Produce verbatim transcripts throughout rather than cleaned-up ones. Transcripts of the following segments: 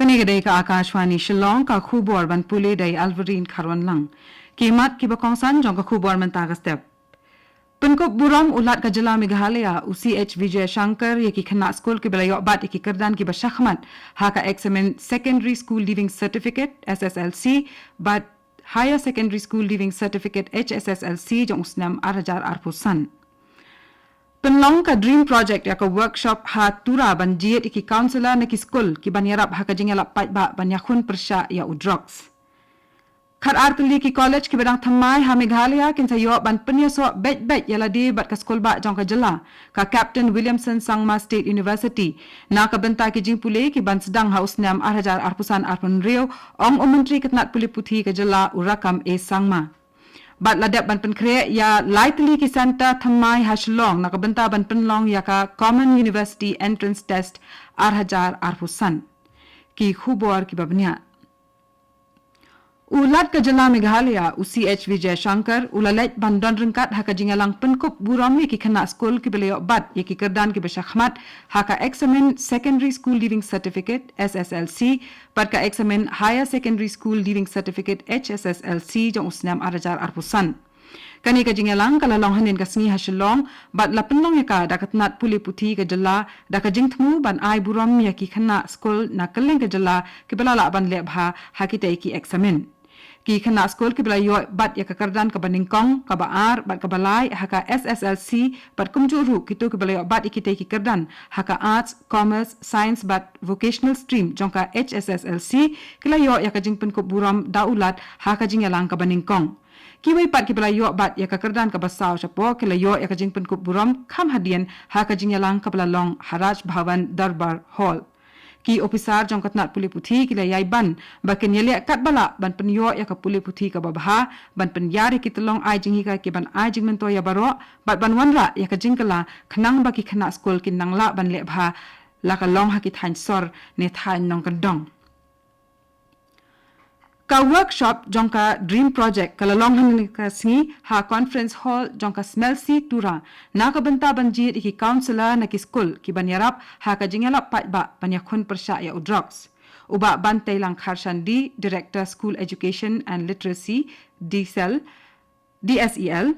Kane ka dei ka Akashvani Shillong, ka khubor ban pule da i Alverine Kharwanlang. Ki mat kiba kongsan jong ka khubor mynta ka step. Pynkup burom u Lat ka jylla Meghalaya, u C H Vijayashankar, ïa ki khynnah skul kiba la ïoh bat ïa ki kyrdan kiba shakhmat ha ka eksamin Secondary School Leaving Certificate, S S L C, bad Higher Secondary School Leaving Certificate, H S S L C, jong u snem ar hajar arphew san. Pynlong ka Dream Project ïa ka workshop ha Tura ban jied ïa ki counsellor na ki skul kiban ïarap ha ka jingïalap paidbah ban ïakhun pyrshah ïa u drugs. Khatar tylli ki college kiba dang thymmai ha Meghalaya kin sa ïoh ban pynïasoh beit beit ïa lade bad ka skulbah jong ka jylla, ka Captain Williamson Sangma State University, na ka bynta ki jingpule kiban sdang ha u snem ar hajar arphew san arphew hynriew, ong u Myntri ka tnat pule puthi ka jylla, u Rakkam A Sangma. Bad la dep ban pynkhreh ïa lai tylli ki centre thymmai ha Shillong na ka bynta ban pynlong ïa ka Common University Entrance Test ar hajar arphew san. Ki khubor kiba bniah. U Lat ka jylla Meghalaya, u C H Vijayashankar, u la leit ban don ryngkat ha ka jingïalang pynkup burom ïa ki khynnah skul kiba la ïoh bat ïa ki kyrdan kiba shakhmat ha ka eksamin Secondary School Leaving Certificate, S S L C, bad ka eksamin Higher Secondary School Leaving Certificate, H S S L C, jong u snem ar hajar arphew san. Kane ka jingïalang ka la long hynnin ka sngi ha Shillong, bad la pynlong ïa ka da ka tnat pule puthi ka jylla, da ka jingthmu ban ai burom ïa ki khynnah skul na kylleng ka jylla kiba la lah ban leh bha ha kitei ki eksamin. Ki khynnah skul kiba la ïoh bat ïa ka kyrdan kaba nyngkong, kaba ar, bad kaba lai ha ka S S L C, bad kumjuh ruh kito kiba la ïoh bat ïa kitei ki kyrdan ha ka Arts, Commerce, Science, bad Vocational Stream jong ka H S S L C, ki la ïoh ïa ka jingpynkup burom da u Lat ha ka jingïalang kaba nyngkong. Kiwei pat kiba la ïoh bat ïa ka kyrdan kaba saw shapoh ki la ïoh ïa ka jingpynkup burom kham hadien ha ka jingïalang kaba la long ha Raj Bhavan Darbar Hall. Ki ophisar jong ka tnat pule puthi ki la ïai ban ba kin ïaleh katba lah ban pynïoh ïa ka pule puthi kaba bha, ban pynïar ïa ki tyllong ai jinghikai kiban ai jingmyntoi ïa baroh, bad ban wanrah ïa ka jingkylla khnang ba ki khynnah skul kin nang lah ban leh bha, la ka long ha ki thaiñ sor ne thaiñ nongkyndong. Ka workshop jong ka Dream Project ka la long hynne ka sngi ha Conference Hall jong ka Smelsi Tura, na ka bynta ban jied ïa ki counsellor na ki skul kiban ïarap ha ka jingïalap paidbah ban ïakhun pyrshah ïa u drugs. U Bah Banteilang Kharshandi, Director School Education and Literacy, D S E L, D S E L,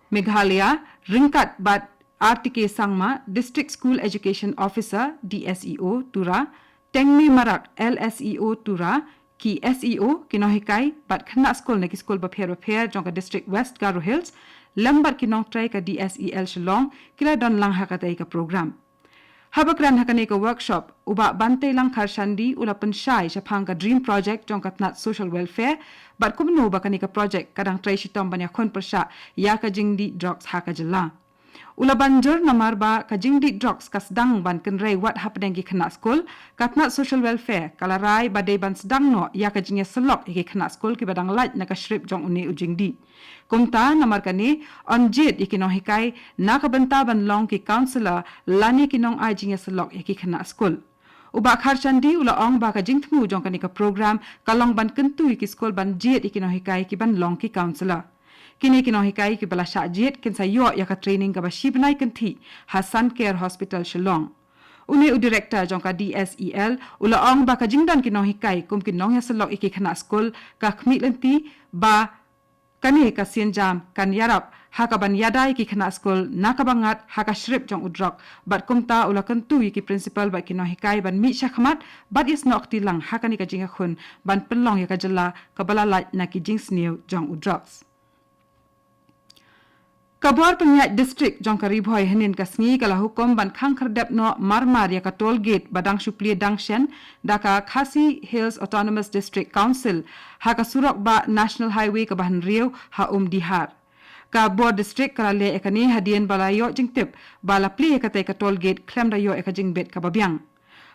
Meghalaya, ryngkat bad R T K Sangma, District School Education Officer, D S E O, Tura, Tengmi Marak, L S E O, Tura, ki S E O, ki nonghikai, bad khynnah skul na ki skul bapher bapher jong ka District West Garo Hills, lem bad ki nongtrei ka D S E L Shillong, ki la don lang ha katei ka program. Haba kren ha kane ka workshop, u Bah Banteilang Kharshandi u la pynshai shaphang ka Dream Project jong ka tnat Social Welfare, bad kumno ba kane ka project ka dang trei shitom ban ïakhun pyrshah ïa ka jingdih drugs ha ka jylla. U la ban jur namar ba ka jingdih drugs ka sdang ban kynrei wat hapdeng ki khynnah skul, ka tnat Social Welfare ka la rai ba dei ban sdang noh ïa ka jingïasyllok ïa ki khynnah skul kiba dang lait na ka shrip jong une u jingdih. Kumta namar kane, yn jied ïa ki nonghikai na ka bynta ban long ki counsellor lane ki nongai jingïasyllok ïa ki khynnah skul. U Bah Kharshandi u la ong ba ka jingthmu jong kane ka program ka long ban kyntu ïa ki skul ban jied ïa ki nonghikai kiban long ki counsellor. Kine ki nonghikai kiba la shah jied kin sa ïoh ïa ka training kaba shi bnai kynthih ha Suncare Hospital Shillong. Une u Director jong ka D S E L u la ong ba ka jingdon ki nonghikai kum ki nongïasyllok ïa ki khynnah skul ka khmih lynti, ba kane ka sienjam kan ïarap ha kaban ïada ïa ki khynnah skul na kaba ngat ha ka shrip jong u drok. Bad kumta u la kyntu ïa ki principal bad ki nonghikai ban mih shakhmat bad ïasnoh kti lang ha kane ka jingïakhun ban pynlong ïa ka jylla kaba la lait na ki jingsniew jong u drugs. Ka bor pynïaid district jong ka Ri Bhoi hynnin ka sngi ka la hukum ban khang khyrdep noh mar mar ïa ka toll gate ba dang shu plie dang shen da ka Khasi Hills Autonomous District Council ha ka surok bah National Highway kaba hynriew ha Umdihar. Ka bor district ka la leh ïa kane hadien ba la ïoh jingtip ba la plie ïa katei ka toll gate khlem da ïoh ïa ka jingbit kaba biang.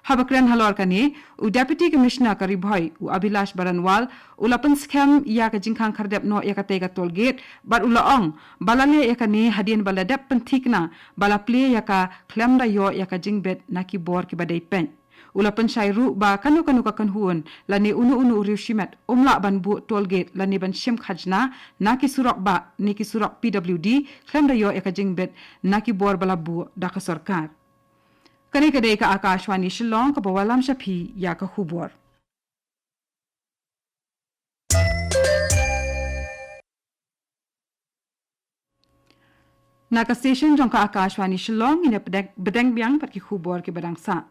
Haba kren halor kane, u Deputy Commissioner ka Ri Bhoi, u Abhilash Baranwal, u la pynskhem ïa ka jingkhang khyrdep noh ïa katei ka toll gate, bad u la ong ba la leh ïa kane hadien ba la dep pynthikna ba la plie ïa ka khlem da ïoh ïa ka jingbit na ki bor kiba dei peit. U la pynshai ruh ba kano kano ka kynhun lane uno uno u riewshimet um lah ban buh toll gate lane ban shim khajna na ki surok bah ne ki surok P W D khlem da ïoh ïa ka jingbit na ki bor ba la buh da ka sorkar. Kane ka dei ka Akashvani Shillong kaba wallam sha phi ïa ka khubor. Na ka station jong ka Akashvani Shillong, ngin ïa bteng, bteng biang bad ki khubor kiba dang sah.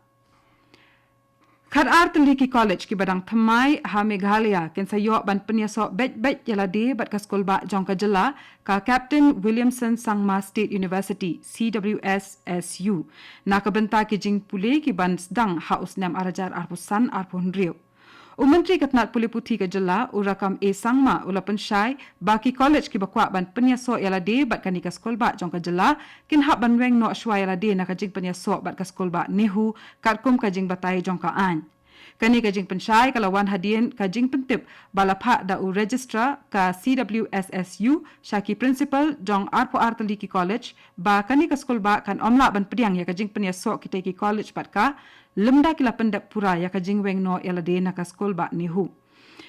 Khat ar tylli ki college kiba dang thymmai ha Meghalaya kin sa ïoh ban pynïasoh beit beit ïa lade bad ka skulbah jong ka jylla, ka Captain Williamson Sangma State University, C W S S U, na ka bynta ki jingpule kiban sdang ha u snem ar hajar arphew san arphew hynriew. U Myntri ka tnat pule puthi ka jylla, u Rakkam A Sangma, u la pynshai ba ki college kiba kwah ban pynïasoh ïa lade bad kane ka skulbah jong ka jylla kin hap ban weng noh shuwa ïa lade na ka jingpynïasoh bad ka skulbah NEHU, katkum ka jingbatai jong ka aiñ. Kane ka jingpynshai ka la wan hadien ka jingpyntip ba la phah da u Registrar ka C W S S U sha ki principal jong arphew ar tylli ki college ba kane ka skulbah kan ym lah ban pdiang ïa ka jingpynïasoh kitei ki college bad ka, lymda ki la pyndep pura ïa ka jingweng noh ïa lade na ka skulbah NEHU.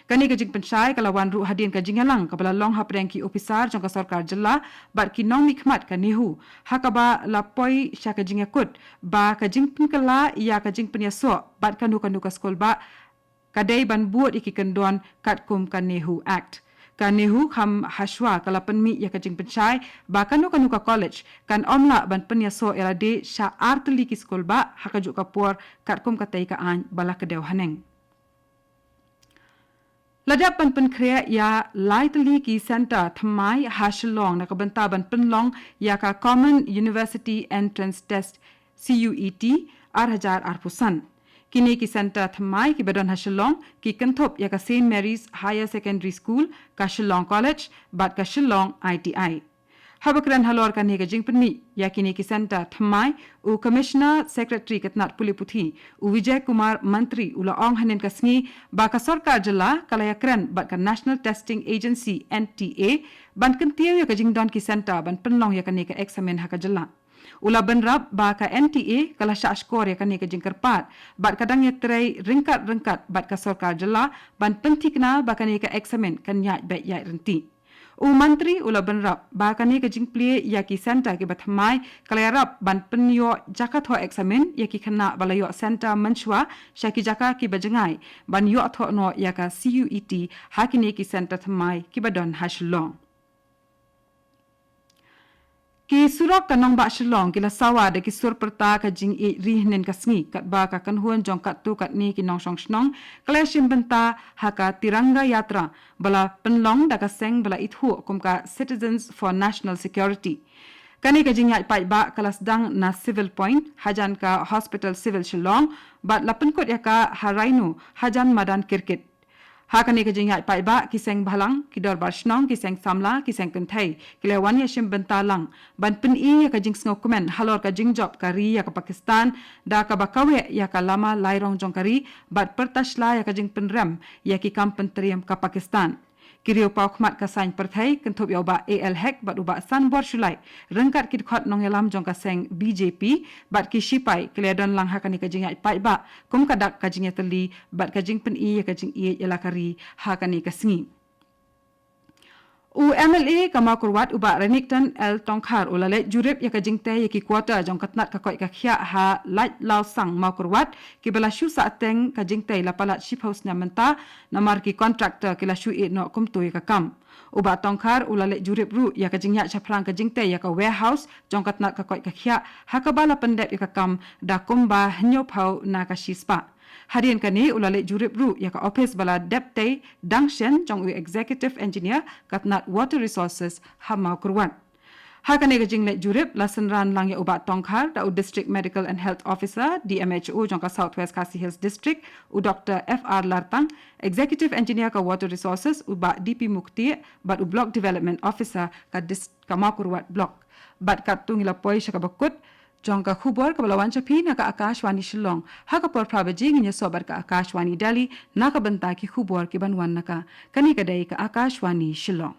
Kane ka jingpynshai ka la wan ruh hadien ka jingïalang kaba la long hapdeng ki ophisar jong ka sorkar jylla bad ki nongmihkhmat ka NEHU, ha kaba la poi sha ka jingïakut ba ka jingpynkylla ïa ka jingpynïasoh bad kano kano ka skulbah ka dei ban bud ïa ki kyndon katkum ka NEHU Act. Ka NEHU kham hashwa ka la pynmih ïa ka jingpynshai ba kano kano ka college kan ym lah ban pynïasoh ïa lade sha ar tylli ki skulbah ha kajuh ka por katkum katei ka aiñ ba la kdew haneng. La dep ban pynkhreh ïa lai tylli ki centre thymmai ha Shillong na ka bynta ban pynlong ïa ka Common University Entrance Test, C U E T, ar hajar arphew san. Kine ki centre thymmai kiba don ha Shillong ki kynthup ïa ka Saint Mary's Higher Secondary School, ka Shillong College bad ka Shillong I T I. Haba kren halor kane ka jingpynmih ïa kine ki centre thymmai, u Commissioner Secretary ka tnat pule puthi, u Vijay Kumar Mantri, u la ong hynnin ka sngi ba ka sorkar jylla ka la ïakren bad ka National Testing Agency, N T A, ban kyntiew ïa ka jingdon ki centre ban pynlong ïa kane ka eksamin ha ka jylla. U la bynrap ba ka N T A ka la shah shkor ïa kane ka jingkyrpad bad ka dang ïatrei ryngkat ryngkat bad ka sorkar jylla ban pynthikna ba kane ka eksamin kan ïaid beit ïaid ryntih. U Mantri u la bynrap ba kane ka jingplie ïa ki centre kiba thymmai ka la ïarap ban pynïoh jaka thoh eksamin ïa ki khynnah ba la ïoh centre mynshuwa sha ki jaka kiba jngai ban ïoh thoh noh ïa ka C U E T ha kine ki centre thymmai kiba don ha Shillong. Ki surok ka nongbah Shillong ki la sawa da ki sur pyrta ka jingïeit ri hynnin ka sngi, katba ka kynhun jong katto katne ki nongshong shnong ka la shim bynta ha ka Tiranga Yatra ba la pynlong da ka seng ba la ithuh kum ka Citizens for National Security. Kane ka jingïaid paidbah ka la sdang na Civil Point, hajan ka Hospital Civil Shillong, bad la pynkut ïa ka ha Rhino, hajan madan Kirkit. Ha kane ka jingïaid paidbah, ki seng bhalang, ki dorbar shnong, ki seng samla, ki seng kynthei ki la wan ïashim bynta lang ban pyni ïa ka jingsngewkmen halor ka jingjop ka ri ïa ka Pakistan da kaba kaweh ïa ka lama lairong jong ka ri bad pyrta shla ïa ka jingpynrem ïa ki kam pyntriem ka Pakistan. Ki riew paw khmat ka saiñ pyrthei kynthup ïa u Bah A L Hek bad u Bah Sanbor Shullai, ryngkat ki dkhot nongïalam jong ka seng B J P bad ki shipai, ki la ïadon lang ha kane ka jingïaid paidbah kum ka dak ka jingïatylli bad ka jingpyni ïa ka jingïeit ïa la ka ri ha kane ka sngi. U M L A ka Mawkyrwat, u Bah Renikton L Tongkhar, u la leit jurip ïa ka jingtei ïa ki quarter jong ka tnat ka koit ka khiah ha Laitlawsang, Mawkyrwat, kiba la shu sahteng ka jingtei la palat shiphew snem mynta, namar ki contractor ki la shu ïeh noh kumto ïa ka kam. U Bah Tongkhar u la leit jurip ruh ïa ka jingïaid shaphrang ka jingtei ïa ka warehouse jong ka tnat ka koit ka khiah, ha kaba la pyndep ïa ka kam da kumba hynñiewphew na ka shispah. Hadien kane u la leit jurip ruh ïa ka ophis ba la dep tei dang shen jong u Executive Engineer ka tnat Water Resources ha Mawkyrwat. Ha kane ka jingleit jurip la synran lang ïa u Bah Tongkhar da u District Medical and Health Officer, D M H O, jong ka South West Khasi Hills District, u Doktor F R Lartang, Executive Engineer ka Water Resources, u Bah D P Mukti, bad u Block Development Officer ka dis-, ka Mawkyrwat Block. Bad katto ngi la poi sha kaba kut jong ka khubor kaba la wan sha phi na ka Akashvani Shillong. Ha ka por phra baje ngin ïasoh bad ka Akashvani Delhi na ka bynta ki khubor kiban wan na ka. Kane ka dei ka Akashvani Shillong.